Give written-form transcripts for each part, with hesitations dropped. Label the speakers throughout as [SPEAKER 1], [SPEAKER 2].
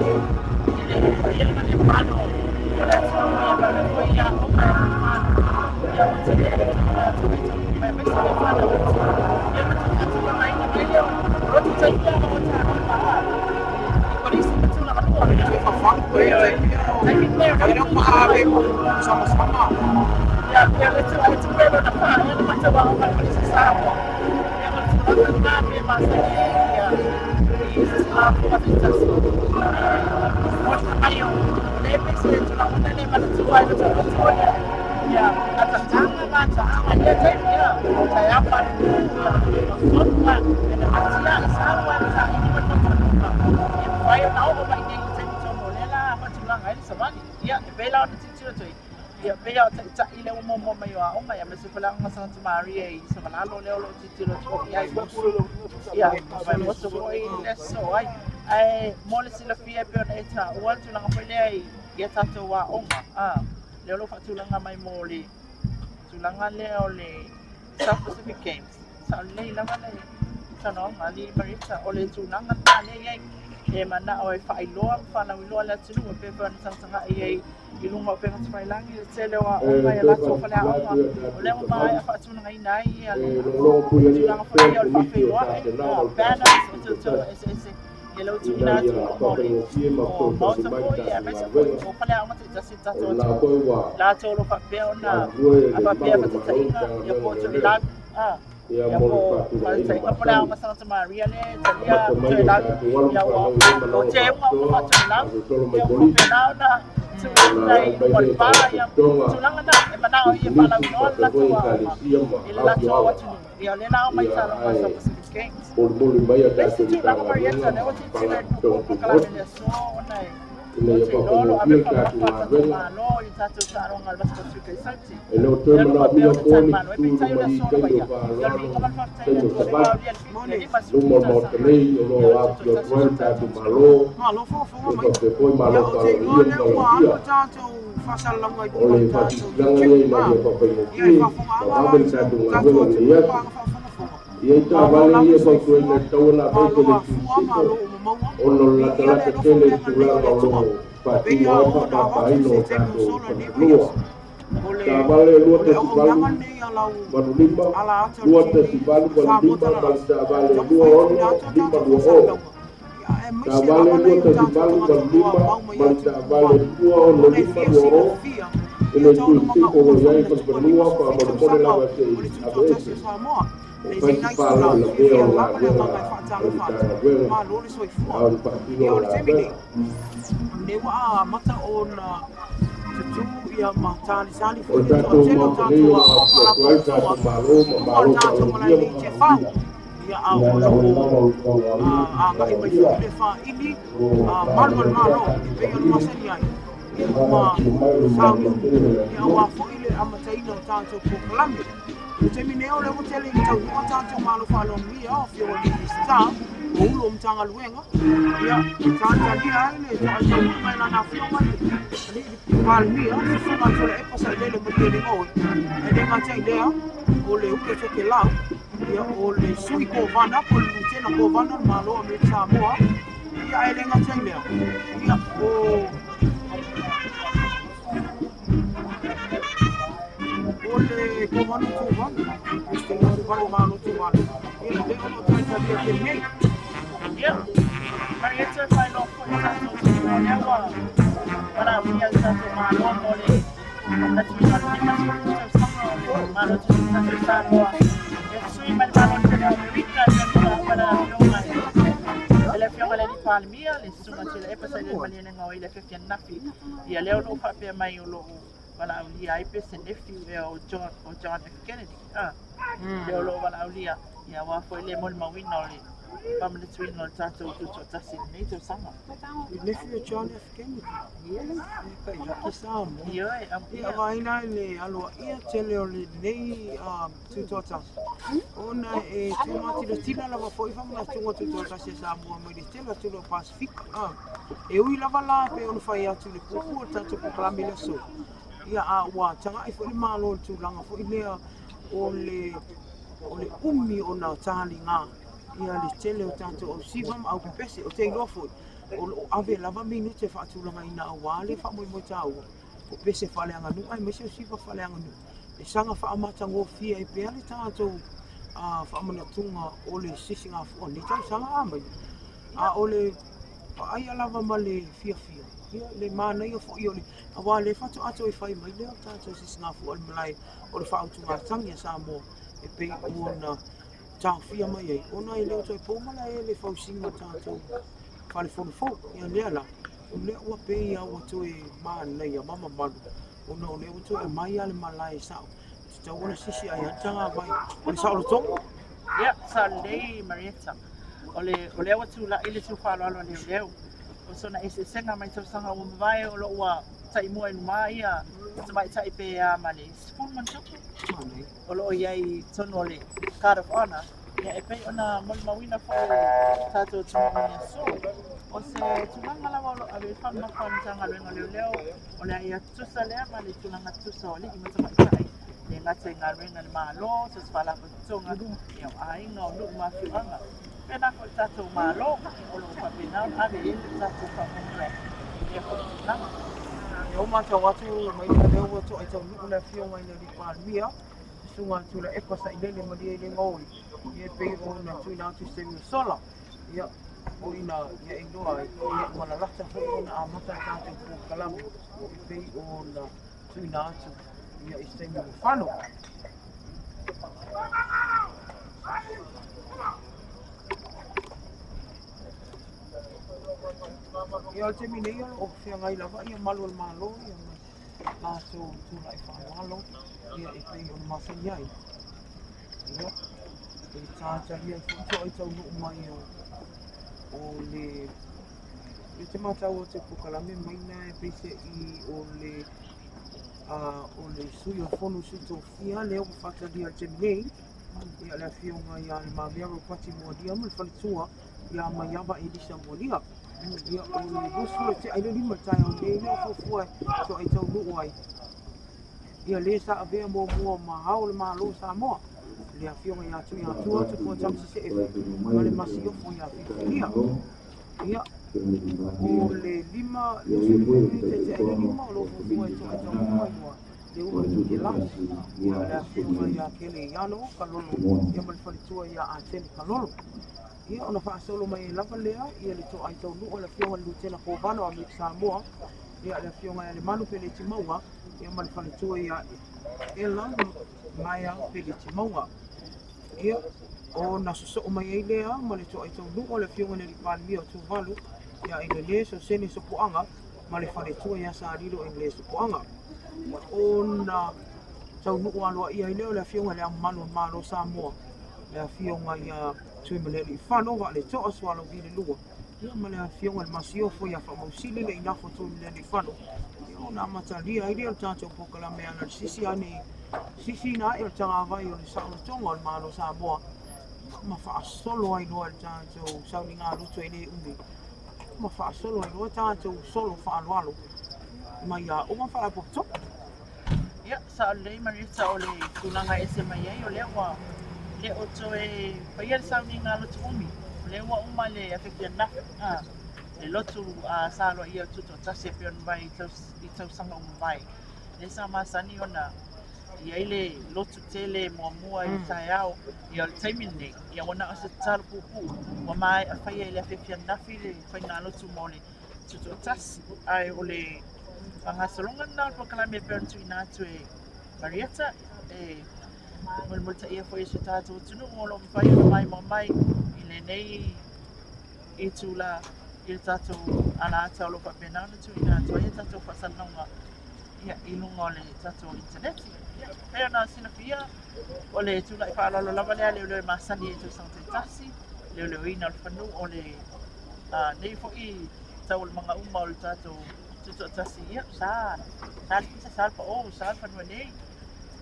[SPEAKER 1] E toe faasilasila atu i a tatou taualumaga, e logologo pui aliali pea le Komiti o Tapenaga o le tatou Tutoatasi ina ia faafaigofie ma fesoasoani mai i le tatou galuega. O lena foi ua galulue le Malu o le Malo i Matagaluega o Leoleo ia mo le faatulagaina masani. Amata mai o tatou alo ma fanau i nei malaga faapitoa faasolosolo mai Kolisi ona aumai lea i Faalapotopotoga, Pisinisi faapea foi Ekalesia ma afioaga. Ia ae molimoli mai a tatou Matagaluega ma Faalapotopotoga Tumaoti ina ia faafaigofie le tatou galuega. E le o toe manaomia foi ni fetu i luma i i taimi o faaaloalo taimi o savali. Luma o le Maota nei o lo o afifio atu ai le tatou Malo e faapea foi Malo faaaloalogia ma valaaulia. O le faasilasilaga lea ina ia faafaigofie ma vave le tatou galuega i lenei aso. E i ai taavale ia e fautuaina e tatau ona aveese i le itu i sisifo ona o le latalata tele i le tulaga o lo o faatino ai le faapapaina o tatou falefanua. Taavale 2 1 8 5 2 1 8 8 5 ma le taavale 2 6 5 2 0. Taavale 2 1 8 8 5 ma le taavale 2 6 5 2 0 i le itu i sisifo o lo o i ai falefanua, faamolemole lava se i aveese. O fai se faalavelavea o le galuega a le Matagaluega a o le faatino o le galuega. O le tatou Maota nei o lo o afifio atu ai le tatou Malo ma Malo faaaloalogia ma valaaulia ina o le lava o le tauaui valaaulia o lo o faalavelavea a tatou faapili i tulaga afifio mai o le malamalama tele o le atunuu.
[SPEAKER 2] O lo o ave lava minute e faatulagaina aua le faamoemoe taua o pese faaleaganuu aemaise o siva faaleaganuu e saga faamatagofie ai pea le tatou faamanatuga o le sisigafua i lenei tausaga a maia. A o le vaaia lava ma le fiafia, ia le manaia foi o le aua o lea faatoa toe fai mai lea o le tatou sisigafua i le malae o le faautugatagi a Samoa e pei ona taofia mai ai ona e le o toe po malae le fausiga o le tatou fale fono fou. Ia lea la, o lea ua pei lava ua toe manaia ma mamalu ona o lea ua toe aumai lava le malae sao e tatau ona sisi ai lava le tagavai o le saolotoga.
[SPEAKER 3] Ia, sao lelei Marietta. O le, o lea ua tulai le tu faaaloalo a leoleo. O sona eseesega mai tausaga ua mavae o lo o ua taimua i luma ia tamaitai pe a ma le 10 ma ona tupu o lo o i ai i totonu o le Guard of Honour. Ia, e pei ona molimauina foi e le tatou atunuu i aso. O se tulaga lava o lo o ave i ai le faamamafa a le Matagaluega o Leoleo, o le aia tutusa lea ma le tulaga tutusa o alii ma tamaitai, e le gata i galuega a le Malo, so o se faalapotopotoga, ia, o aiga, o nuu ma afioaga. E faapena foi i le tatou Malo, o lo o faapena ona ave i ai le tatou faamuamua i lea foi tulaga.
[SPEAKER 2] Lea ua matau atu mai o lea ua toai taunuu le afioga i le Alii Palemia, Susuga Tuilaepa Sailele Malielegaoi, ia e pei ona tuuina atu i se taimi ua sola. Ia, o i ina ia e iloa ai, ia ua lalata foi ona amata le tatou polokalame e pei ona tuuina atu ia i se taimi ua fano. Ia o le taimi nei o lo o feagai lava ia malu o le Malo ia ma latou tulai faaaloalo ia e pei ona masani ai. Ia, e tātaria ai foi toa i taunuu mai o, o le i te matau o te polokalame mai na e peiseai o le o le Sui o le Fono Sui Tofia lea ua faatalia i le taimi nei, ia le afioga ia Le Mamea Ropati Mualia ma le faletua ia Maiava Elisa Mualia. Ia o le 25 i le taeao nei lea ua fuafua e toai taunuu ai. Ia le sa avea muamua ma Ao o le Malo o Samoa, le afioga ia Tuiatua Tupua Tamasese ma le Masiofo ia Filifilia. Ia, o le 5, 25 minute tea i le 5 o lo o fuafua e toai taunuu ai ua le ulu Tukelasi, ia le afioga ia Keleiano Kalolo, ia ma le faletua ia Atene Kalolo. Ia ona faasolo mai ai lava lea ia le toai taunuu a le afioga i le Lutena Kovana o Amerika Samoa, ia le afioga ia Lemanu Peleti Mauga, ia ma le faletua ia Ella Maea Peleti Mauga. Ia, ona sosoo mai ai lea ma le toai taunuu a le afioga i le Alii Palemia o Tuvalu, ia Enele Sosene Sopoaga ma le faletua ia Salilo Enele Sopoaga. Ona taunuu aloaia ai lea o le afioga i Le Ao Mamalu o le Malo o Samoa, le afioga ia Tuimalealiifano Vaaletoa Sualauvi II, ia ma le afioga i le Masiofo ia Faamausili Leinafo Tuimalealiifano, ia ona amatalia ai lea o le tatou polokalame e ala i le sisi ane sisiina ae o le tagavai o le saolotoga o le Malo o Samoa ma faasolo ai loa i le tatou sauniga loto e le umi ma faasolo ai loa tatou solo faaaloalo mai aoga ma faalapotopotoga.
[SPEAKER 3] Ia, sao lelei Marita o le tulaga e ese mai ai o lea ua le o toe faia le sauniga a lotu umi. O lea ua uma le afiafi ananafi, a, le lotu a sa aloaia o Tutoatasi e pei ona mavae i tausaga ua mavae. Lea sa masani ona i ai le lotu tele muamua i le taeao, ia o le taimi lenei, ia ua na o se tatalo puupuu ua maea faia i le afiafi ananafi le faiga lotu mo le Tutoatasi. Ae o le faagasologa lena o le polokalame e pei ona tuuina atu e Marietta, e mulimulitaia foi e si o tatou atunuu o lo o mafai ona maimoa mai i lenei itula i le tatou alaata o lo o faapena ona tuuina atu ai a tatou faasalalauga ia, i luga o le tatou initaneti. Ia, pei ona silafia, o le tulai faaaloalo lava lea a leoleo e masani ai i tausaga taitasi, leoleoina o le fanua, o le nei foi taualumaga uma o le tatou tutoatasi, ia, sa, sa le pisa, sa le pao, sa le fanua nei.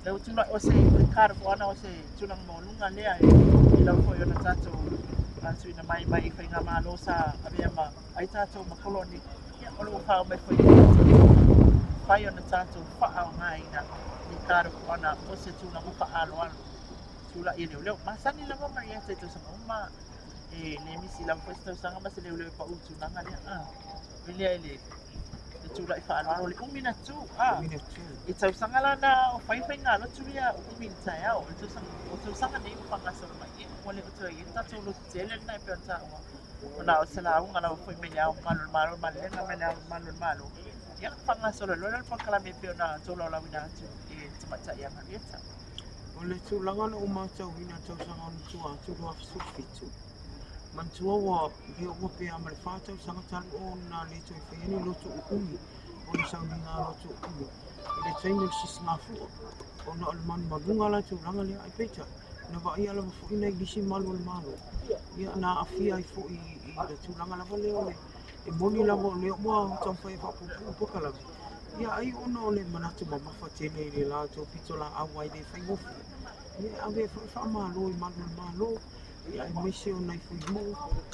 [SPEAKER 3] Lea ua tulai, o se card of honor, o se tulaga maualuga lea e lava foi ona tatou tuuina mai mai faigamalo sa avea ma ai tatou ma kolone. Ia, o lo o fao mai foi i le mafai ona tatou faaaogaina ni card of honor o se tulaga faaaloalo tulai e leoleo. Masani lava Marietta i tausaga uma. E le misi lava foi se tausaga ma se leoleo e pau i le tulaga lea. Oi lea i le tulai faaaloalo, le umi na tu. I tausaga la na o fai faigalotu ia umi i le taeao. O le tausaga, o tausaga nei ua faagasolo mai, ia ua le o toe i ai le tatou lotu tele lena e pei ona taua. Ona o se lauga lava foi mai le Ao Mamalu o le Malo, le malelega mai le Ao Mamalu o le Malo. Ia, faagasolo loa lea o le polokalame e pei ona tolaulauina atu e le Tamaitai ia Marieta.
[SPEAKER 2] O le tulaga na ou matauina i le tausaga ona tua atu 2017, manatua ua le oo pe a ma le 4 tausaga talu ona le toe faia ni lotu uumi o ni sauniga lotu uumi i le taimi o le sisigafua ona o le manumanuga la tulaga lea. Ae peitai, na vaaia lava foi nai nisi malu o le Malo, ia na aafia ai foi i le tulaga lava lea o le e moni lava o lea ua taumafai e faapuupuu polokalame, ia ai ona o le manatu mamafa tele i le latou pitolaau ai le faigofie, ia e ave ai foi faamalo i malu o le Malo, ia aemaise o nai fuimu,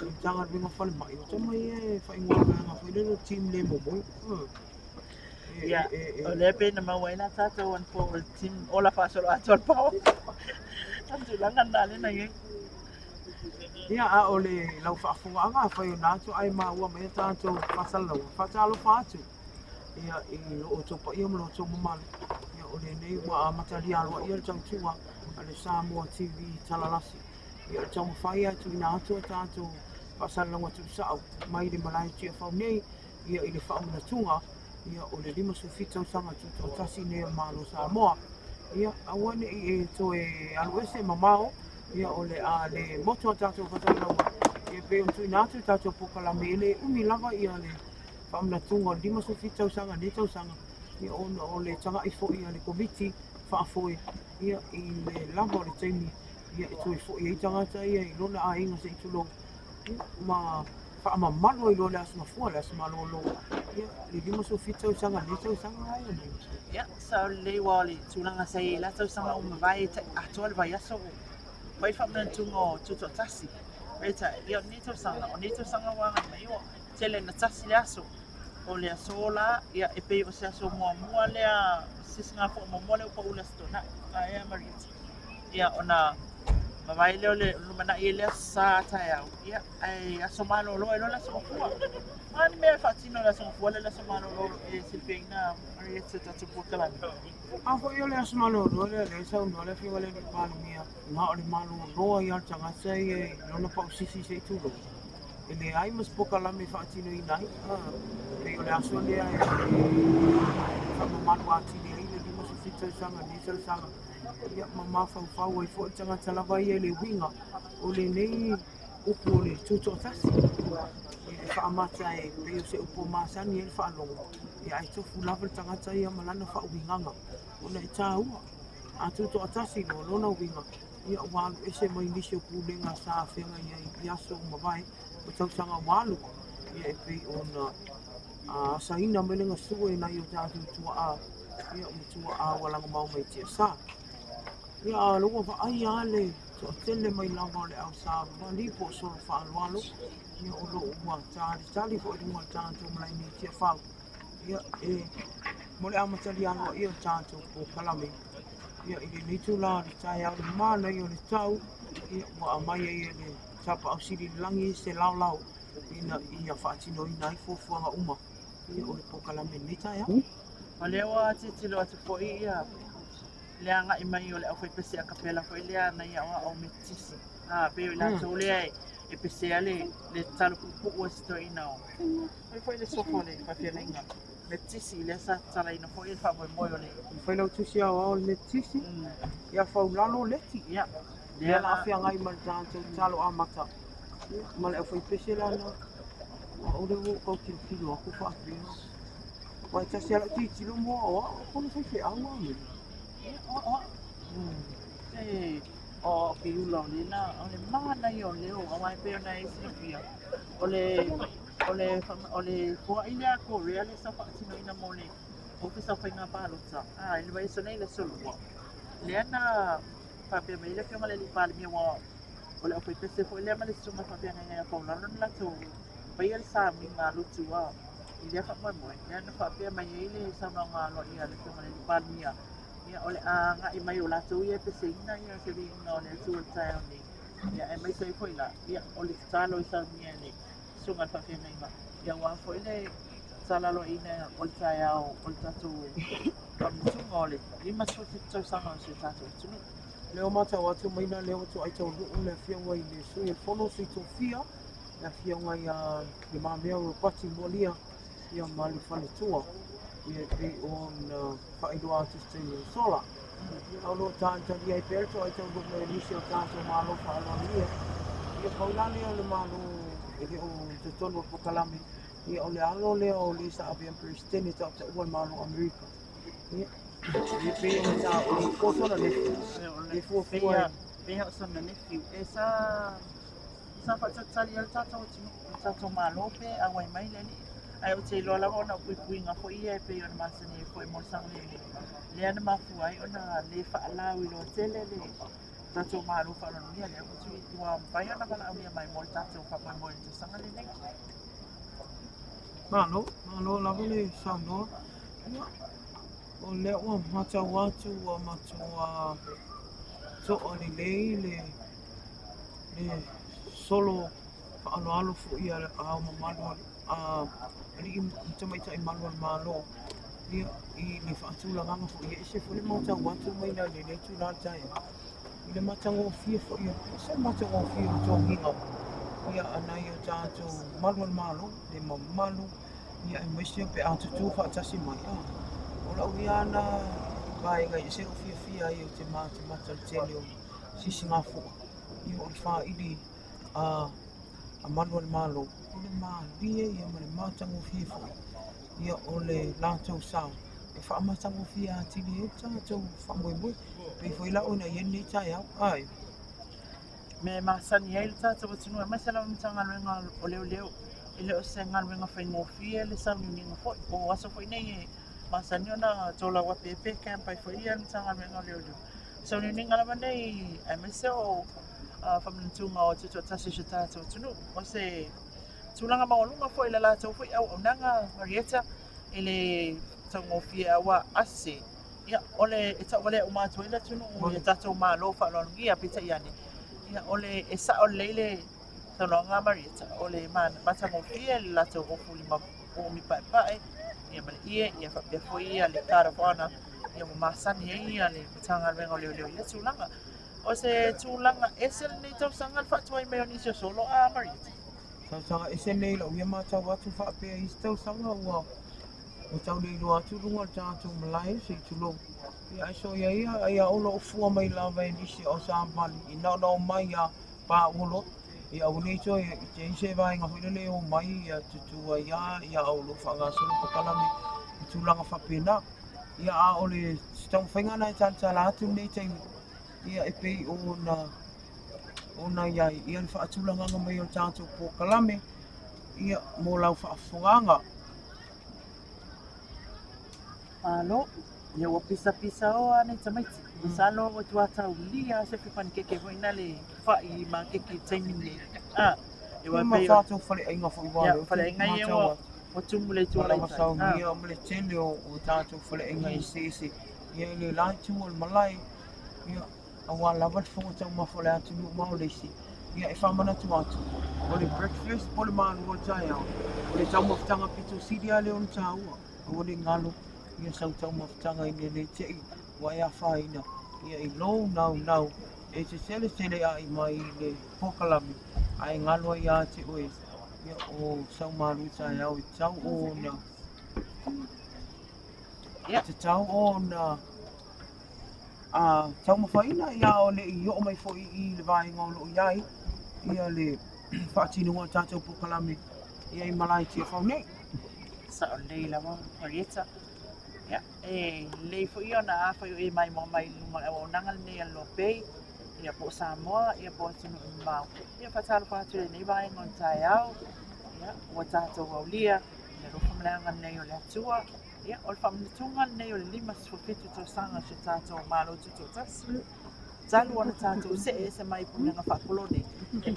[SPEAKER 2] le Matagaluega o Falemai, o tama ia e faaigoa vaega foi lele o team le momoe.
[SPEAKER 3] Ia, o lea pei na maua ai la tatou anapo o le team ola faasoloatoa le pao. O le tulaga lena lea na i ai.
[SPEAKER 2] Ia, a o le lau faafofogaaga, afai o na atu ae maua mai a tatou faasalalauga, faatalofa atu ia i lo outou paia ma lo outou mamalu. Ia, o lenei ua amatalia aloaia le tautua a le Samoa TV Talalasi. Ia, o le taumafai lava e tuuina atu a tatou faasalalauga tuusao mai le malae o Tiafau nei, ia i le faamanatuga ia o le 57 tausaga tutoatasi nei o le Malo o Samoa. Ia aua ne i e toe alu ese mamao, ia o le a le motu a tatou faasalalauga, ia pei ona tuuina atu le tatou polokalame e le umi lava ia le faamanatuga o le 57 tausaga i lenei tausaga, ia ona o le tagai foi a le Komiti faafoe ia i le lava o le taimi ia e toe foi ai tagata ia i lona aiga se i tulou, ia ma faamamalu ai loa le Aso Gafua, le Aso Malolo, ia le 57 tausaga i lenei tausaga ae nei.
[SPEAKER 3] Ia, sao lelei aua o le tulaga sa i ai i la tausaga ua mavae atoa le vaiaso o fai le faamanatuga o Tutoatasi. Peitai, ia o lenei tausaga, o nei tausaga ua agai mai ua tele ina tasi le aso. O le aso la, ia e pei o se aso muamua lea, se sisigafua muamua lea ua pau i le Aso Toonai. Ae a Marieta? Ia ona mavae lea o le lumanai ai le Aso Sa taeao, ia ae aso malolo ai loa le Aso Gafua. O a ni mea e faatino i le Aso Gafua lea le aso malolo e silafia Marieta e tatou polokalame?
[SPEAKER 2] A foi o le aso malolo lea lea e saunoa le Afioga i le Alii Palemia, na o le malolo ai lava o le tagata ia i lona pausisi se i tulou. E leai ma se polokalame e faatinoina ai. Pei o le aso lea e faamamalu atili ai le 57 tausaga i lenei tausaga. Ia ma mafaufau ai foi le tagata lava ia i le uiga o lenei upu o le tutoatasi. E faamata e pei o se upu masani ai le faalogo, ia ae tofu lava le tagata ia ma lana faauigaga ona e taua. A tutoatasi loa lona uiga, ia ua alu ese mai nisi o pulega sa feagai ai i aso ua mavae ma tausaga ua alu, ia e pei ona asaina mai le gasu e nai o tatou tuaa, ia ma tuaa ua lagomau mai tiasa. Ia a o lea ua vaai lava le toatele mai lava o le au savavali po o solo faaaloalo, ia o lo o ua talitali foi i luga o le tatou malae nei i Tiafau, ia e mo le amatalia aloaia o le tatou polokalame. Ia i lenei itula o le taeao i le manaia o le tau, ia ua aumai ai e le Tapaau Sili i le Lagi se laolao ina ia faatinoina ai fuafuaga uma ia o le polokalame i lenei taeao.
[SPEAKER 3] O lea ua tilotilo atu foi ia le agai mai o le aufaipese akapela foi lea nai aoao Metotisi. A pei o i latou lea e pesea le tatalo puupuu a si toeaina o fai foi le suafa o le faafeagaiga Metotisi lea sa tatalaina foi le faamoemoe o le
[SPEAKER 2] Failautusi aoao o le Metotisi ia Faulalo Leti.
[SPEAKER 3] Ia,
[SPEAKER 2] lea na feagai ma le tatou tatalo amata ma le aufaipese la na. O lea ua ou tau tilotilo atu faapea. Aua e tasi lava lau tilotilo mo aoao, o le faifeau a mea.
[SPEAKER 3] E, o piula o lena, o le manaia o leo, aua e pei ona e silafia, o le o le o le foai lea a Korea lea sa faatinoina mo le Ofisa o Faiga Palota, a i le vaiaso nei i le aso Lua, lea na faapea mai ai le Afioga i le Alii Palemia, aua o le aufaipese foi lea ma le susuga faafeagaiga ia Faulalo na latou faia le sauniga a lotu a i lea faamoemoe, lea na faapea mai ai le saunoaga aloaia a le Afioga i le Alii Palemia, ia o le a agai mai o latou ia e peseina ia se viiga o le Atua i le taeao nei. Ia, aemaise ai foi la, ia, o le tatalo i saunia e le Susuga i le Faafeagaiga, ia aua foi le talaloaina o le taeao o le tatou faamanatuga o le 57 tausaga o si o tatou atunuu.
[SPEAKER 2] Lea ua matau atu maina lea ua toai taunuu le afioga i le Sui o le Fono Sui Tofia, le afioga ia Le Mamea Ropati Mualia ia ma le faletua ia e pei ona faailoa atu i se taimi ua sola. A o lo o talitalia ai pea le toai taunuu mai o nisi o tatou Malo faaaloalogia. Ia pau la lea o le Malo e le o i totonu o le polokalame, ia o le alo lea o le sa avea ma Peresetene tautaua le Malo o Amerika. Ia, e pei ona taua po o sona nephew, e fuafua
[SPEAKER 3] e. Pei o sona nephew. E sa sa faatalitali ai le tatou atunuu, le tatou Malo pe auai mai le alii. Ae ou te iloa lava ona o puipuiga foi ia e pei ona masani ai foi mo le saogalemu, lea na mafua ai ona le faalauiloa tele le tatou Malo faaaloalogia lea ua tui, ua mafai ona valaaulia mai mo le tatou faamoemoe i le tausaga lenei.
[SPEAKER 2] Malo, malo lava le saunoa. Ia, o lea ua matau atu ua matua toa lelei le le solo faaaloalo foi a ao mamalu a alii ma tamaitai malu o le Malo ia, i le faatulagaga foi. E ese foi le matau atu mai na i lenei itula o le taeao i le matagofie foi, e ese le matagofie o le togiga ia a nai o tatou malu o le Malo, le mamalu ia aemaise pe a tutū faatasi mai. O lau ia na vaega e ese lou fiafia ai ou te matamata i le tele o sisigafua ia o le faili a malu o le Malo i le malie ia ma le matagofie foi ia o le latou sao e faamatagofie atili ai le tatou faamoemoe pei foi la ona i ai lenei taeao. Ae.
[SPEAKER 3] Mea e masani ai le tatou atunuu aemaise lava Matagaluega o Leoleo, e le o se galuega faigofie le sauniuniga foi. O aso foi nei e masani ona tolauapeape camp ai foi ia le Matagaluega o Leoleo. Sauniuniga lava nei aemaise o faamanatuga o tutoatasi o si o tatou atunuu. O se tulaga maualuga foi i le latou foi auaunaga Marieta e le taugofie aua ase ia o le e tauvalea uma atu ai le atunuu i le tatou Malo faaaloalogia peitai ane ia o le e sao lelei le saunoaga a Marieta o le matagofie le latou ofulima uumi paepae ia ma le ie ia faapea foi ia le guard of honor ia ua masani ai ia le Matagaluega o Leoleo i lea tulaga. O se tulaga ese lenei tausaga le faatuai mai o nisi o solo a Marieta.
[SPEAKER 2] Tausaga ese nei lau ia matau atu faapea i isi tausaga ua ua tau le iloa atu luga o le tatou malae se i tulou. Ia ae soia ia ai a o lo o fua mai lava e nisi o savali i na ona omai a paua loa. Ia aua nei toe i ai se vaega foi lele e omai ia tutu ai lava ia a o lo o faagasolo polokalame i tulaga faapena. Ia a o le taumafaiga lena e talatala atu lenei taimi ia e pei ona ona i ai ia le faatulagaga mai o le tatou polokalame ia mo lau faafofogaaga.
[SPEAKER 3] Malo, ia ua pisapisaoa nei tamaiti. Masalo ua tuataulia se panikeke foi na le fa'i i makeki i le taimi lenei. Ah,
[SPEAKER 2] e ua ma tatou faleaiga foi ua
[SPEAKER 3] leo faleaiga ia ua ua tumu le itu
[SPEAKER 2] ala i saunia ma le tele o tatou faleaiga eseese ia i le la itu o le malae ia aua lava le fofoga taumafa o le atunuu ma o le isi ia e faamanatu atu o le breakfast po o le malu o le taeao o le taumafataga pito sili lava lea ona taua. Aua ne i galo ia sau taumafataga ina ne i te i ua e afaina ia i lou naunau e te selaselea'i mai i le polokalame ae galo ai ia te oe ia o sau malu taeao e tatau ona e tatau ona a taumafaina ia a o le i oo mai foi i le vaega o lo o i ai ia le faatinoga o le tatou polokalame ia i malae Tiafau nei.
[SPEAKER 3] Sao lelei lava Marieta. Ia, e lelei foi ona afai o e maimoa mai i luga o le auaunaga lenei a le Loa Pay, ia po o Samoa, ia po o atunuu mamao. Ia faatalofa atu i lenei vaega o le taeao, ia, ua tatou aulia i le alofa ma le agalelei o le Atua. Ia, o le faamanatuga lenei o le 57 tausaga o si o tatou Malo Tutoatasi, talu ona tatou see ese mai pulega faakolone e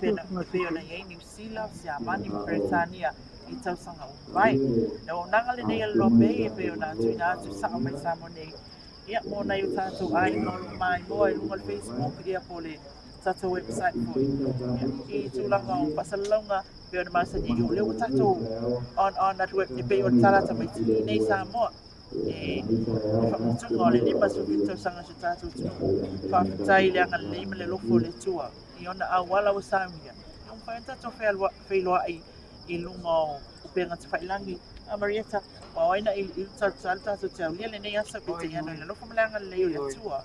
[SPEAKER 3] pei ona i ai Niu Sila, Siamani ma Peretania i tausaga ua mavae. Le auaunaga lenei a le Loa Pay e pei ona tuuina atu sao mai Samoa nei, ia, mo nai o tatou aiga o lo o maimoa i luga o le Facebook, ia, po o le tatou website foi. Ia, i tulaga o faasalalauga e pei ona masani ai, o lea ua tatou on on network e pei o le tala a tamaiti i nei Samoa e le faamanatuga o le 57 tausaga o si o tatou atunuu. Faafetai i le agalelei ma le alofa o le Atua i ona auala ua saunia, ua mafai ona tatou feiloai i luga o upega tafailagi. A Marieta, ua ao ai na iliili talutalu tatou te aulia lenei aso, peitai ane o le alofa ma le agalelei o le Atua,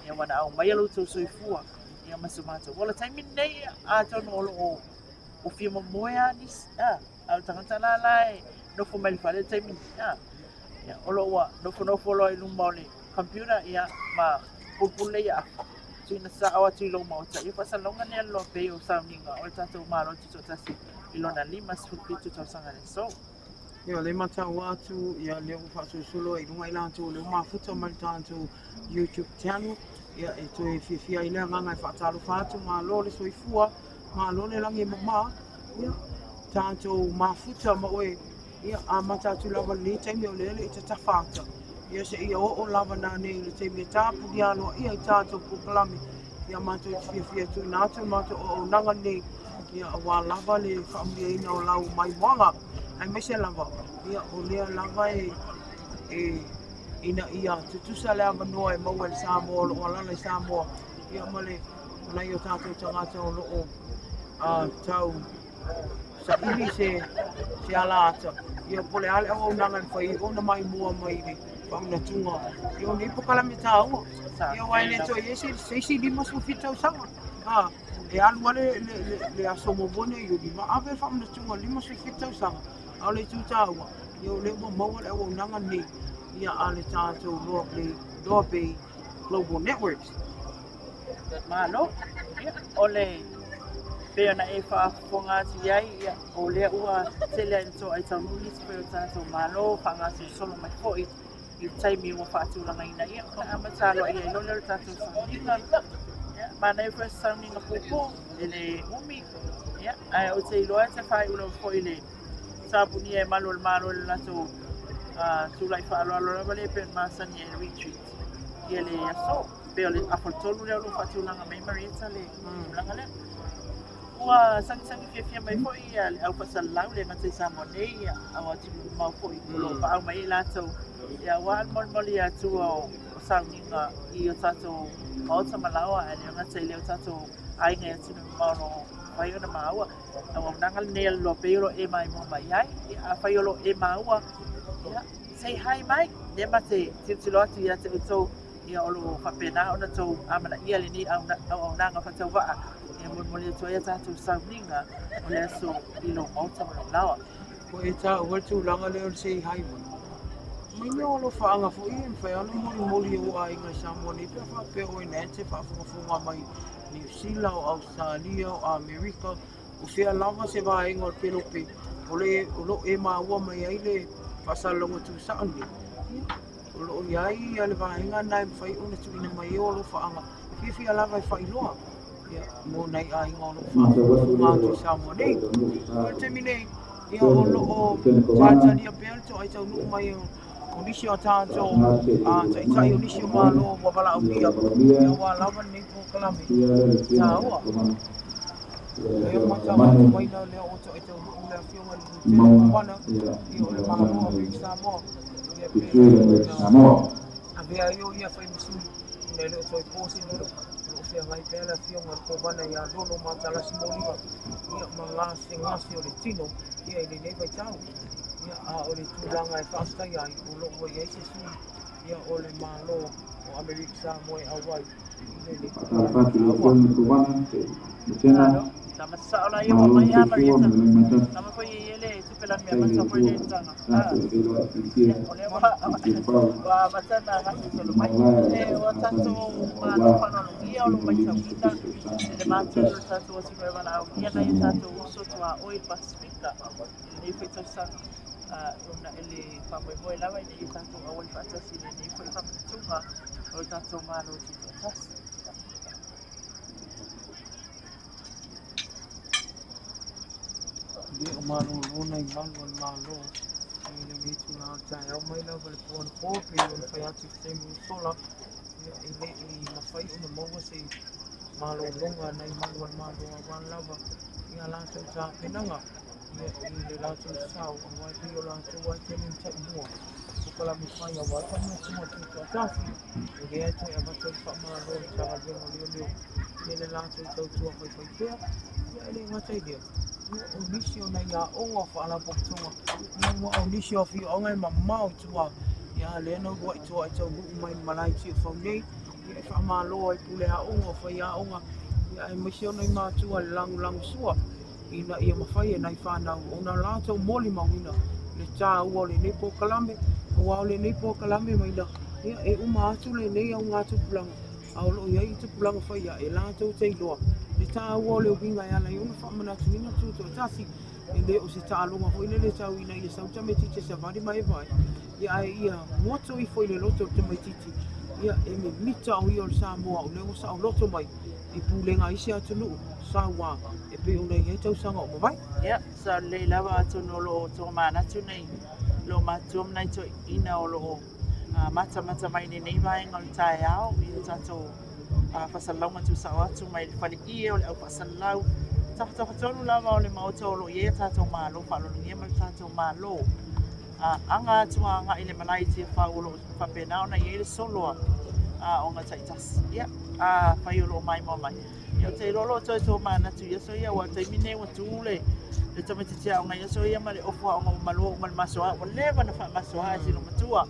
[SPEAKER 3] ia ua na aumaia lo outou soifua, ia ma so matou ola. Taimi lenei, atonu o lo o o fia momoe lava nisi, a, a o le tagata la la e nofo mai le fale le taimi lenei, a, ia, o lo o ua nofonofo loa i luma o le computer, ia, ma pulupulu lea ia afa, tuuina sao atu i lou maota, ia faasalalauga nei a le loa pei o sauniga o le tatou Malo Tutoatasi i lona 57 tausaga i le aso.
[SPEAKER 2] Ia, o lea e matau atu, ia, lea ua faasolosolo ai i luga i latou o lea ua mafuta mai le tatou YouTube channel. Ia, e toe fiafia ai le agaga e faatalofa atu, malo le soifua, malo le lagi e mama. Ia, tatou mafuta ma oe, ia, amata atu lava lenei taimi o lea le i tatafa ata. Ia, seia oo lava nanei i le taimi e tapunia aloaia i tatou polokalame. Ia, matou te fiafia e tuuina atu le matou auaunaga lenei, ia, aua lava le faamuliaina o lau maimoaga. Aemaise lava, ia, o lea lava e, e ina ia tutusa le avanoa e maua e le Samoa o lo o alaala i Samoa, ia ma le ma nai o tatou tagata o lo o tau saili se se alaata, ia po o le a le auaunaga e mafai ai ona maimoa mai i le faamanatuga ia o nei polokalame taua. Ia aua e le toe i ai se isi 57 tausaga. A, e alu lava le, le, le, le aso muamua lenei o Iuni ma ave le faamanatuga 57 tausaga. A o le itu taua, ia o lea ua maua le auaunaga lenei ia a le tatou Loa Bay, Loa Bay Global Networks.
[SPEAKER 3] Malo. Ia, o le pei ona e faafofoga atu i ai, ia, o lea ua tele ai na toai taunuu nisi foi o tatou Malo, faagasolo mai foi i le taimi ua faatulagaina, ia, ona amata aloaia ai loa lea o le tatou sauniga. Ia, manaia foi se sauniga puupuu, e le umi, ia, ae ou te iloa e te faaiu lava foi i le tapunia e malu o le Malo i le latou tulai faaaloalo lava lea e pei ona masani ai i le retreat ia le aso. Pei o le afa tolu lea o lo o faatulaga mai Marietta le tulaga lea. Ua sagisagi fiafia mai foi ia le au faasalalau le gata i Samoa nei, ia au atunuu mamao foi o lo o paau mai ai latou ia aua le molimoli atua o sauniga i o tatou maota ma laoa, ae le gata i lea o tatou aiga i atunuu mamao o lo o mafai ona maua. Auaunaga lenei a le loa pei o lo o e maimoa mai ai. Ia, afai o lo o e maua, ia, say hi mai, lea ma te tilotilo atu ia te outou, ia o lo o faapena ona tou amanaia lenei auaunaga faatauvaa e molimoli atu ai a tatou sauniga o le aso i lou maota ma lou laoa.
[SPEAKER 2] Ua e taua le tulaga lea o le say hi mai. Mai mea o alofaaga foi e mafai lava ona molimoli e ou aiga i Samoa nei pe a faapea oe na e te faafogafoga mai Niu Sila, o Ausetalia, o Amerika, o fea lava se vaega o le pelope o le o lo o e maua mai ai le faasalalauga tuusao lenei, ia, o lo o i ai ia le vaega lena e mafai ona tuuina mai ai ou alofaaga fiafia lava e faailoa ia, mo nai aiga o lo o faafogafoga atu i Samoa nei. O le taimi nei, ia o lo o talitalia pea le toai taunuu mai o o nisi o tatou taitai o nisi o Malo ua valaaulia aua lava lenei polokalame taua. Lea ua matau atu mai la lea ua toai taunuu le afioga i le Lutena Kovana ia o le Malo o Amerika Samoa ia pei ona avea ai o ia fai ma sui ona e le o toe po se lilo o lo o feagai pea le afioga i le Kovana ia Lolo Matalasi Moliga ia ma gasegase o le tino ia i lenei vaitau. Ia, a o le tulaga e faafetaia ai, o lo o ua i ai se sui ia o le Malo o Amerika Samoa e auai i lenei polokalame taua.
[SPEAKER 3] Malo, tama sao la ia ua mai a Marieta. Tama foi e ia le tupe lani mea mata foi le tanga. Ia, o lea ua ua amata na gasosolo mai. E ua tatou malo faaaloalogia o lo o maitauina i le matou o le tatou atunuu e valaaulia nai o tatou uso tuaoi i le Pasefika i lenei foi tausaga ona e le faamoemoe lava ina ia tatou auai faatasi i lenei foi faamanatuga o le tatou Malo Tutoatasi.
[SPEAKER 2] Le o malolo nai malu o le Malo i lenei itula o le taeao mai lava i le po anapo pei ona fai atu i se taimi ua sola, ia, e le i mafai ona maua se Malologa a nai malu a le Malo aua lava ia latou tapenaga ia i le latou sao aua e pei o latou lava e tele ina taimua polokalame fai aua le faamanatuga o le Tutoatasi o lea e toe avatu ai le faamalo i le Matagaluega o Leoleo i le latou tautua faifaipea. Ia e le gata i lea, ia o nisi o nai aoga o faalapotopotoga ia aua o nisi o afioaga e mamao i tua ia a lea na uluai toa e taunuu mai i le malae i Tiafau nei ia e faamalo ai pule aoga o faiaoga ia aemaise o nai matua i le lagolagosua ina ia mafai e nai fanau ona latou molimauina le taua o lenei polokalame aua o lenei polokalame maila ia e uma atu lenei augatupulaga a o lo o i ai tupulaga fai ae latou te iloa le taua o le uiga e ala ai ona faamanatuina le tutoatasi. E le o se taaloga foi lele tau ina ia sau tamaitiiti e savali ma e vae, ia ae ia moto ifo i le loto o le tamaitiiti, ia e mimita o ia o le Samoa o lea ua saoloto mai i pulega a isi atunuu saua e pei ona i ai tausaga o mavae.
[SPEAKER 3] Ia, sao lelei lava atonu o lo o tomanatu nei loomatua ma nai toeaiina o lo o matamata mai i lenei vaega o le taeao i le tatou faasalalauga tuusao atu mai le faleie o le au faasalalau tafatafatolu lava o le maota o lo o i ai a tatou Malo faaaloalogia ma le tatou Malo aga atu agai i le malae i Tiafau o lo o faapena ona i ai le solo a aoga taitasi. Ia, afai o lo o maimoa mai, ia ou te iloa o lo o toe tomanatu i aso ia, aua o le taimi lenei ua tu le tamaitiiti aoga i aso ia ma le ofu aoga ua malua uma le masoa, ua leva ona faamasoa e si loomatua,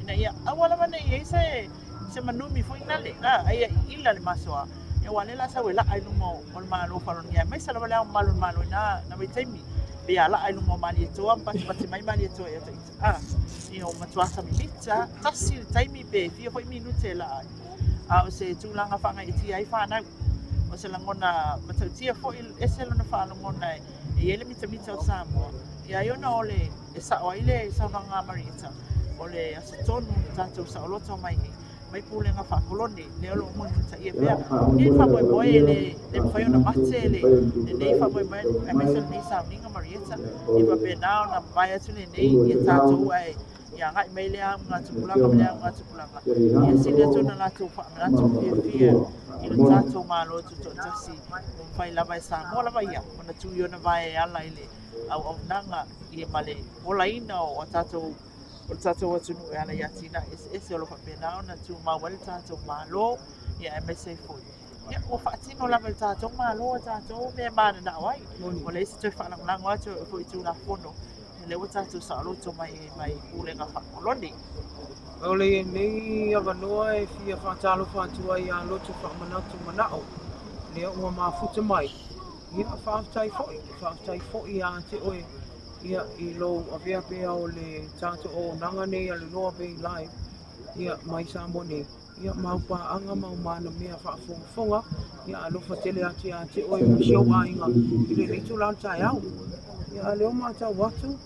[SPEAKER 3] ina ia aua lava ne i i ai se se manumi foi nale, a ia iila le masoa, ia aua o lea o le a sau e laa i luma o le Malo faaaloalogia, aemaise lava le Ao Mamalu o le Malo i na vaitaimi, pei a laa i luma o Malietoa ma patipati mai Malietoa ia ita, a, ia ua matua mimita, tasi le taimi pe fia foi minute e laa ai. A o se tulaga faagaeetia ai fanau, o se lagona matautia foi, ese lona faalogona e i ai le mitamita o Samoa, ia ai ona o le, e sao ai le saunoaga a Marietta, o le aso tonu na tatou saoloto mai ai, mai pulega faakolone, lea o lo o mulimulitaia pea lenei faamoemoe, e le le mafai ona mate le lenei faamoemoe aemaise lenei sauniga Marietta, ia faapena ona mavae atu lenei ia tatou ae ia agai mai lea augatupulaga ma lea augatupulaga, ia sili atu ona latou faamanatu fiafia i le tatou Malo Tutoatasi ua mafai lava e Samoa lava ia ona tu i ona vae e ala i le auaunaga ia ma le olaina o a tatou o le tatou atunuu e ala i atinae eseese o lo o faapena ona tumau ai le tatou Malo ia aemaise ai foi ia ua faatino lava e le tatou Malo a tatou mea e mananao ai. Ua leai se toe faalagolago atu e oo foi i Tulafono lea ua tatou saoloto mai ai mai pulega faakolone.
[SPEAKER 2] O lenei avanoa e fia faatalofa atu ai ia Loto Faamanatu Manao, lea ua mafuta mai. Ia, faafetai foi, faafetai foi ia te oe ia, i lou avea pea o le tatou auaunaga nei a le Noa Bay Live ia, mai Samoa nei, ia, mau paaga ma uma ana mea faafogafoga, ia, alofa tele atu ia te oe ma si ou aiga i lenei itula o le taeao. Ia, a o lea ua matau atu,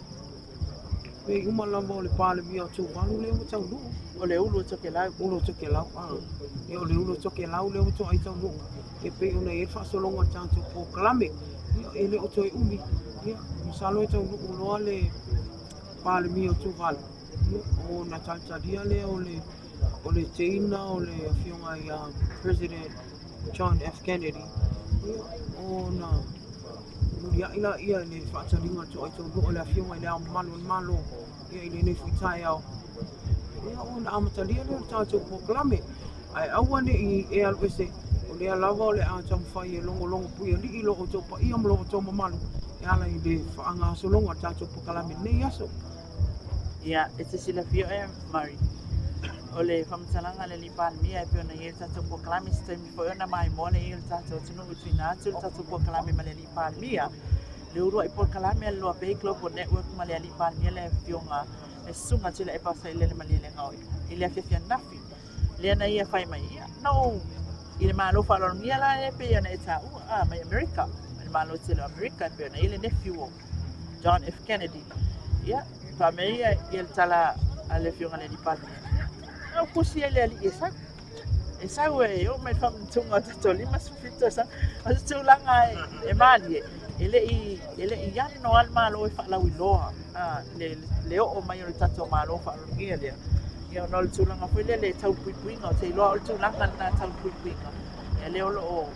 [SPEAKER 2] pei uma lava o le Palemia o Tuvalu lea ua taunuu.
[SPEAKER 3] O le ulu o Tokelau.
[SPEAKER 2] Ulu o Tokelau, a. Ia, o le ulu o Tokelau lea ua toai taunuu. E pei ona i ai le faasologa o le tatou polokalame. Ia, e le o toe umi, ia, masalo e taunuu loa le Palemia o Tuvalu, ia, ona talitalia lea o le, o le teina o le afioga ia President John F. Kennedy, ia, ona muliai laia i le faataliga o le toai taunuu a le afioga i le Ao Mamalu o le Malo, ia, i lenei foi taeao. Ia, ona amatalia lea o le tatou polokalame. Ae aua ne i e alu ese, o lea lava o le a taumafai e logologo puialii lo outou paia ma lo outou mamalu e ala i le faagasologa o le tatou polokalame i lenei aso.
[SPEAKER 3] Ia, e te silafia oe Mari, o le faamatalaga a le Alii Palemia e pei ona i ai le tatou polokalame, se taimi foi ona maimoa lea i ai o le tatou atunuu e tuuina atu le tatou polokalame ma le Alii Palemia, le uluai polokalame a le Loa Bay Global Network ma le Alii Palemia le Afioga le Susuga Tuilaepa Sailele Malielegaoi i le afiafi ananafi. Lea na ia fai mai, ia, na ou i le Malo faaaloalogia la e pei ona e taua, a, mai Amerika, mai le Malo tele o Amerika e pei ona i ai le nephew o John F. Kennedy. Ia, fai mai ia, ia le tala a le afioga i le alii Palemia, ia, na ou kusi ai le alii e sau. E sau e oo mai le faamanatuga o tatou 57 tausaga. O se tulaga e, e malie, e le i, e le i ano lava le Malo e faalauiloa a, le, le oo mai o le tatou Malo faaaloalogia lea. Ia ona o le tulaga foi lele tau puipuiga, ou te iloa o le tulaga lena tau puipuiga. Ia lea o lo o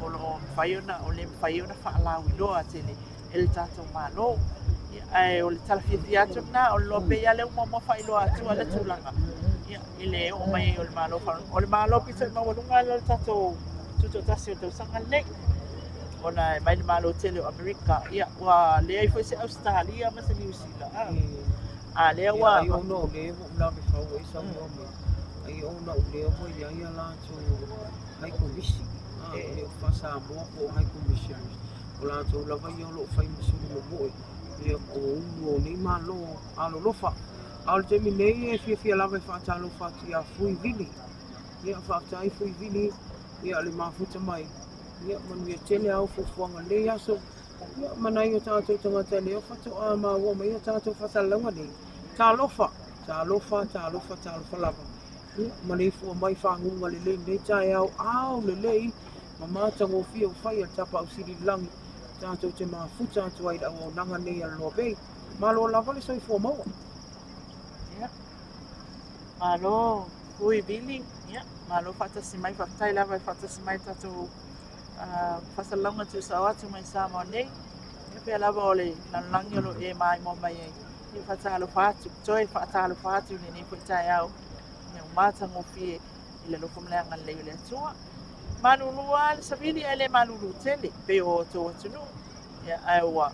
[SPEAKER 3] o lo o mafai ona o le mafai ona faalauiloa tele e le tatou Malo. Ia, ae o le tala fiafia atu lena, o le loa pei lava lea ua muamua faailoa atu le tulaga ia, i le oo mai ai o le Malo. O le Malo pito i maualuga lea o le tatou tutoatasi o le tausaga lenei, ona e mai le Malo tele o Amerika, ia, ua leai foi se Ausetalia ma se Niu Sila. A lea ua...
[SPEAKER 2] Ai ona o lea ua ou lave fau ai saunoa mai, ai ona o lea ua i ai a latou High Commission, e le o faa-Samoa po o High Commissioners, o latou lava ia o lo o fai ma sulu momoe ia po o ulu o nei Malo alolofa. A o le taimi nei e fiafia lava e faatalofa atu ia Fui Vili. Ia, faafetai Fui Vili, ia le mafuta mai. Ia, manuia tele au fuafuaga i lenei aso. Ia, ma nai o tatou tagata lea faatoa maua mai a tatou faasalalauga nei. Talofa, talofa, talofa, talofa lava. Ia, maleifua mai faguga lelei lenei taeao ao lelei ma matagofie ua fai e le Tapaau Sili i le lagi tatou te mafuta atu ai i le auaunaga nei a le Loa Bay. Malo lava le soifua maua.
[SPEAKER 3] Ia, malo Hui Vili, ia, malo faatasi mai, faafetai lava e faatasi mai tatou faasalalauga tuusao atu mai Samoa nei. Ia pea lava o le lalolagi o lo o e maimoa mai ai. Ia faatalofa atu, toe faatalofa atu i lenei foi taeao ina ua matagofie i le alofa ma le agalelei o le Atua. Malulu lava le savili ae le malulu tele pei o outou atunuu. Ia, ae ua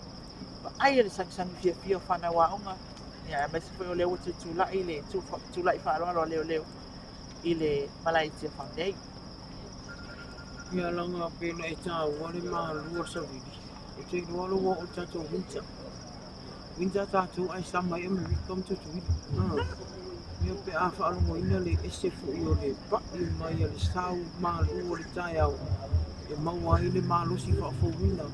[SPEAKER 3] vaaia le sagisagi fiafia o fanau aoga, ia, aemaise foi o lea ua tutulai le tulai faaaloalo a leoleo i le malae i Tiafau nei.
[SPEAKER 2] Ia laga pei ona e taua le malu o le savili, ou te iloa lou oo i le tatou winter. Winter tatou ae sama ai Amerika ma Tutuila. Ia pe a faalogoina le ese foi o le pai mai a le sau malu o le taeao e maua ai le malosi faafouina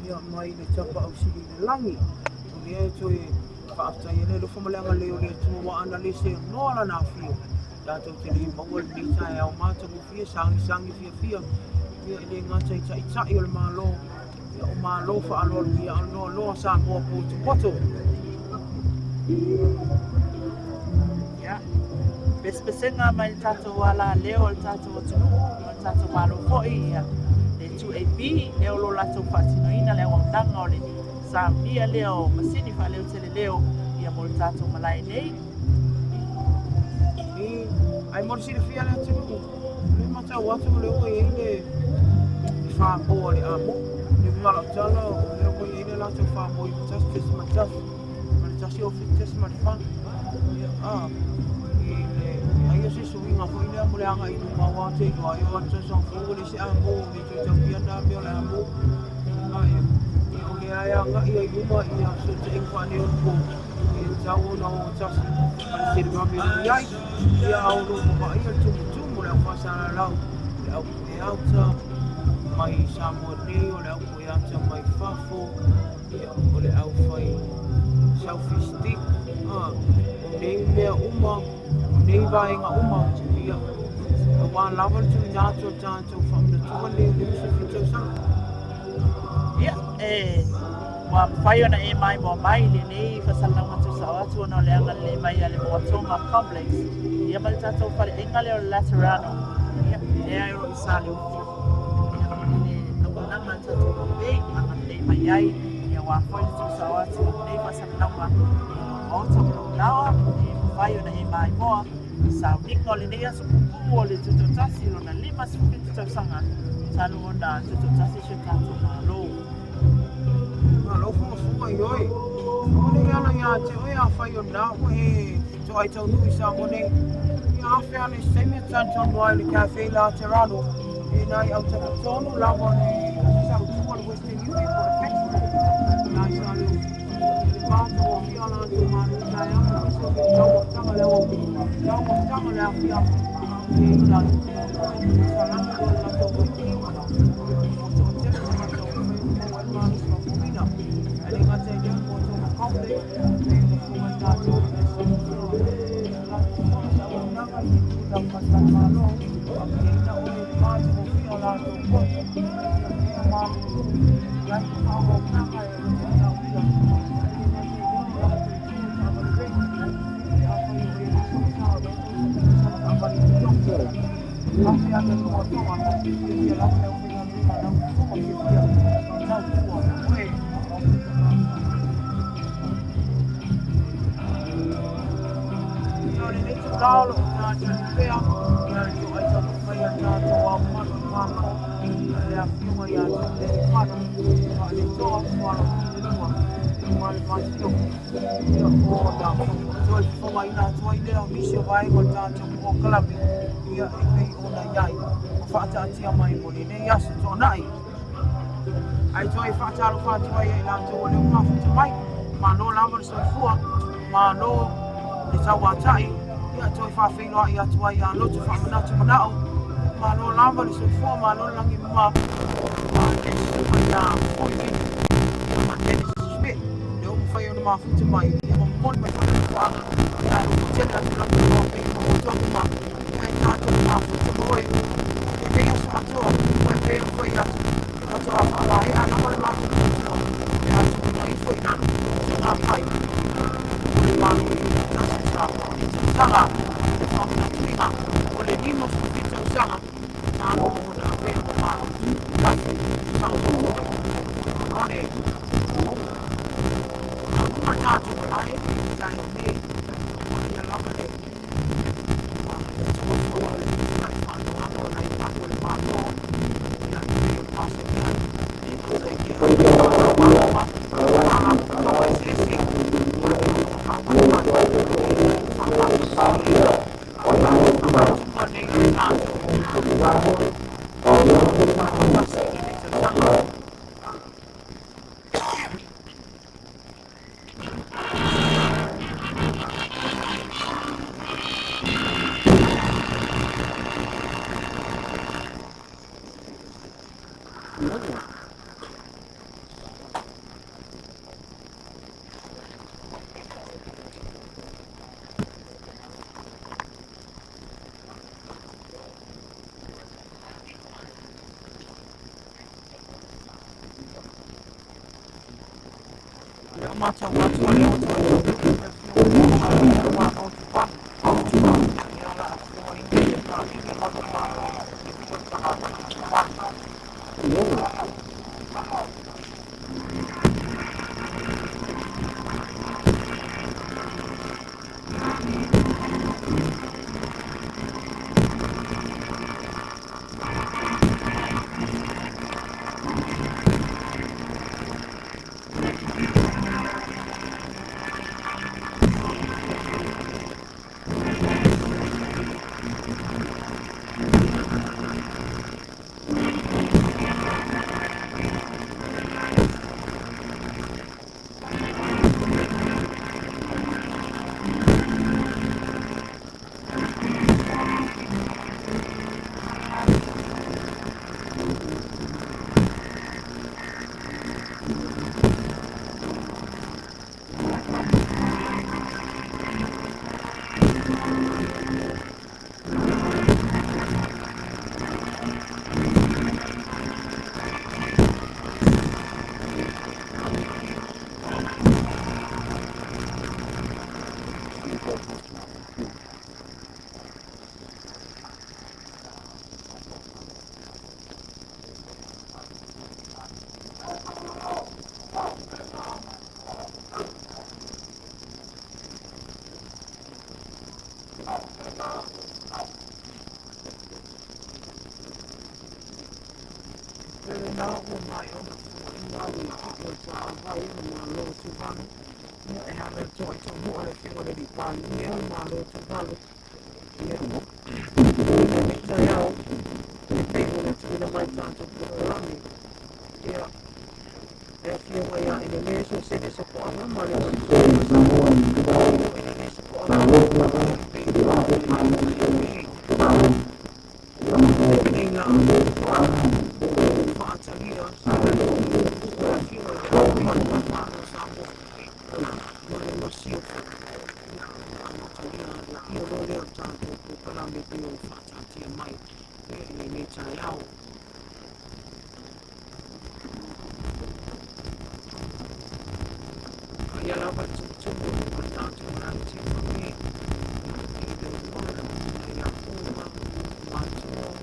[SPEAKER 2] ia mai le Tapaau Sili i le lagi. O lea e toe faafetai ai le alofa ma le agalelei o le Atua ua ana le seanoa lana afio. Tatou te le maua lenei taeao matagofie sagisagi fiafia ia e le gata i Taitai o le Malo Ia o Malo faaaloalo ia anoa loa Samoa potopoto.
[SPEAKER 3] Ia, pesepesega mai le tatou alaleo o le tatou atunuu ma le tatou Malo foi, ia, le 2AP, lea o lo o latou faatinoina le auaunaga o le saunia lea o masini faaleoteleleo ia mo le tatou malae nei.
[SPEAKER 2] Ai mo le silafia le atunuu, o lea e matau atu o lea ua i ai le fā-moa a le amo. Le uiga o lau tala, o lea ua i ai le latou fā-moa i 1.1 ma le 1.7.4. Ia, a, i le, ai o se suiga foi lea mo le agai i luma aua te iloa ai o atu tausaga fou ua leai se amo, le toe taulia na mea o le amo. A, ia, o lea e agai ai i luma ia fesootaiga faaneionapo e tatau ona o tasi ma le tele vave o i ai. Ia a o lo o vaaia le tumutumu o le au faasalalau, le au pueauta mai Samoa nei, o le au pueauta mai fafo, ia, o le au fai selfie stick, a, o nei mea uma, o nei vaega uma, ia, aua lava le tuuina atu o le tatou faamanatuga lenei o le 57 tausaga.
[SPEAKER 3] Ia, e ua mafai ona e maimoa mai i lenei faasalalauga tuusao atu ona o le agalelei mai a le Moatoga Complex ia ma le tatou faleaiga lea o le Laterano, ia, lea e o lo o i Saleofi, ia, i le auaunaga a le tatou Bombay, agalelei mai ai, ia aua foi le tuusao atu o lenei faasalalauga i lou maota ma lou laoa, e mafai ona e maimoa i sauniga o lenei aso puupuu o le Tutoatasi lona 57 tausaga talu ona tutoatasi si o tatou Malo.
[SPEAKER 2] Malo fugafuga i oe. Aua ne i ala ia te oe afai o lena ua e toai taunuu i Samoa nei. Ia afe ane i se taimi e tanutanu ai i le Cafe Laterano i nai autafa tonu lava o le Asisi Autu o le Western Union po o le Festival i Saleofi. I le matagofie o latou malu taeao aemaise o le taumafataga le aoauli, taumafataga le afiafi a o i ai i salani o le latou vaitiuga. Ua toatele tagata ua mafai ona maua ai le malosi faafouina. Ae le gata i lea, ua toga complex e fofoga i tatou i le latou auaunaga i le tulaga faale-Malo, faamalieina oe i le matagofie o latou poto ia malulu i ai le faaauaunaga e manaomia. Ae le gata i lea, o latou itu o taavale rent, afai o e le sosa o lea tausaga taavale Afe ata toatoa, fiafia lava le aufaigaluega a lau Fofoga fiafia tautua oe. Ia o lenei itulā o loo talitali pea ia le toai taunuu mai a le tatou Ao Mamalu o le Malo, le Afioga ia Tuilealiifano Vaaletoa Sualauvi le Lua ma le Masiofo, ia ona toe fofogaina atu ai lea o nisi o vaega o le tatou polokalame ia e pei ona i ai ma faataatia mai mo lenei aso toonai. Ae toe faatalofa atu ai ia i latou o lea ua mafuta mai, malo lava le soifua, malo le tauatai, ia toe faafeiloai atu ai ia loto faamanatu manao, malo lava le soifua, malo le lagi e mama, le susuga ia Foivini, ia ma Dennis Schmidt, lea ua mafai ona mafuta mai, ia ma momoli mai foi le nofoaga, ia ae ua tele atu lagi e mama pei ona outou ma, ia e tatou mafuta ma oe, lenei aso atoa, faapea ona fai atu, faatoa faamaea lava le matou tilotilo, pe a tuuina ifo i lalo togafai o le Malo Tutoatasi o Samoa i le tausaga o le faamanatuina o le 57 tausaga talu ona avea ma Malo Tutoatasi o Samoa. O le taunuuga le tatou malae i le taeao nei, ia lava le soifua o le tulai faaaloalo o nai mamalu o le Malo, ia e pei ona masani ai Faalapotopotoga eseese o lo o faamalemalu faamalosia faamanatuga nei o le tatou Malo Tutoatasi i lenei tausaga. Lea ua matau atu o lea ua toe taunuu le Afioga i le Palemia o le Malo o Tuvalu, ia o le a fofogaina i le Palemia o le Malo o Tuvalu. O lena ua maea ona fofogaina le ti'i o le tauavai o le Malo o Tuvalu, ia e ala i le toai taunuu a le Afioga i le Alii Palemia o le Malo o Tuvalu, ia i lenei taeao e pei ona tuuina mai le tatou polokalame. Ia, le Afioga ia Enele Sosene Sopoaga ma le Malietoa Samoa, o Enele Sopoaga, ia e pei ona tuuina mai le taeao nei. I lenei la faatalia o le Afioga i le Ao Mamalu o le Malo o Samoa ma le Masiofo, ia ona amatalia aloaia loa lea o le tatou polokalame e pei ona faataatia mai i lenei taeao. Aia lava le tumutumu i luga o le tatou malae i Tiafau nei, i le uaga ia Pua, Matua.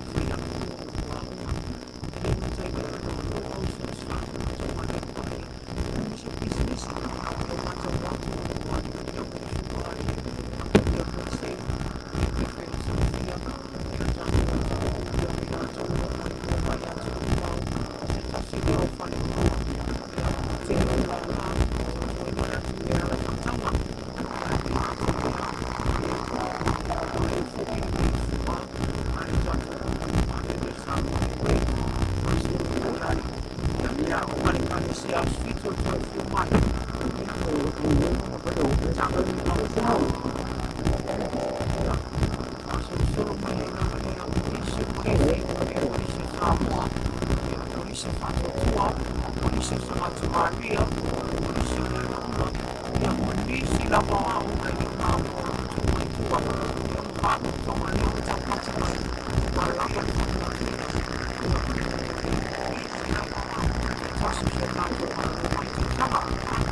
[SPEAKER 2] Faasolosolo mai ai lava le au polisi o polisi, polisi o Samoa, polisi o Faatuatua, polisi o Tagata Maria, polisi o le uma, ia ma nisi lava o aoga e le o maua o lo o tu mai tua, ia ma faalapotopotoga lea ua taumate mai ua lava le faatinoina. Ia nisi lava o aoga taitasi o si o tatou Malo faitautaga,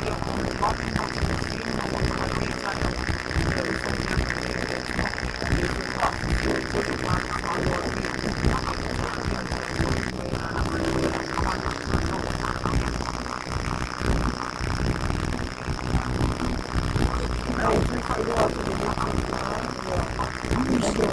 [SPEAKER 2] ia o le malu matagofie lena ua i ai lenei taeao. Ia alofa ma agalelei le Atua i le tou faafofoga malo alia amatalia ma le Atua. E toe faailoa atu i lenei itula, nisi o